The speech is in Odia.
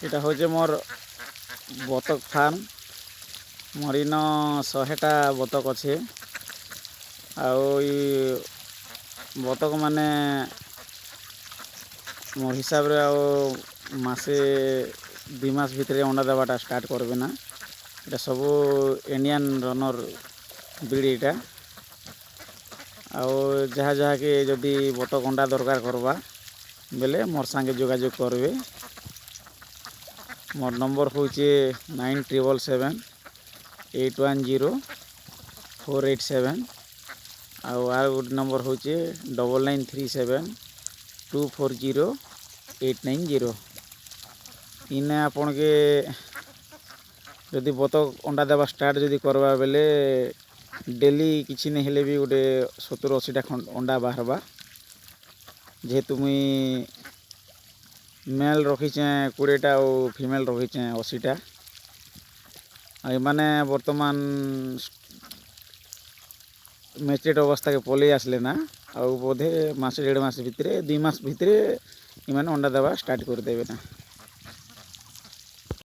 ଏଇଟା ହଉଛେ ମୋର୍ ବତକ ଫାର୍ମ। ମୋର୍ ଇନ 100ଟା ବତକ ଅଛେ। ଆଉ ଇ ବତକ ମାନେ ମୋର୍ ହିସାବରେ ଆଉ ମାସେ 2 ମାସ ଭିତରେ ଅଣ୍ଡା ଦେବାଟା ଷ୍ଟାର୍ଟ କରିବେ ନା। ଏଇଟା ସବୁ ଇଣ୍ଡିଆନ୍ ରନର୍ ବ୍ରିଡ୍ ଏଇଟା। ଆଉ ଯାହା ଯାହାକେ ଯଦି ବତକ ଅଣ୍ଡା ଦରକାର କରବା ବେଲେ ମୋର୍ ସାଙ୍ଗେ ଯୋଗାଯୋଗ କରିବେ। ମୋର୍ ନମ୍ବର ହଉଛେ 9777810487। ଆଉ ଆଉ ଗୋଟେ ନମ୍ବର ହଉଛେ 9937240890। ଇନେ ଆପଣକେ ଯଦି ବତକ ଅଣ୍ଡା ଦେବା ଷ୍ଟାର୍ଟ ଯଦି କରବା ବେଲେ, ଡେଲି କିଛି ନାଇଁ ହେଲେ ବି ଗୋଟେ 70-80ଟା ଅଣ୍ଡା ବାହାରବା। ଯେହେତୁ ମୁଇଁ ମେଲ୍ ରଖିଛେଁ 20ଟା ଆଉ ଫିମେଲ୍ ରଖିଛେଁ 80ଟା। ଆଉ ଏମାନେ ବର୍ତ୍ତମାନ ମ୍ୟାଚୁରିଟି ଅବସ୍ଥାକେ ପଲେଇ ଆସିଲେ ନା, ଆଉ ବୋଧେ ମାସେ 1.5 ମାସ ଭିତରେ, 2 ମାସ ଭିତରେ ଏମାନେ ଅଣ୍ଡା ଦେବା ଷ୍ଟାର୍ଟ କରିଦେବେ ନା।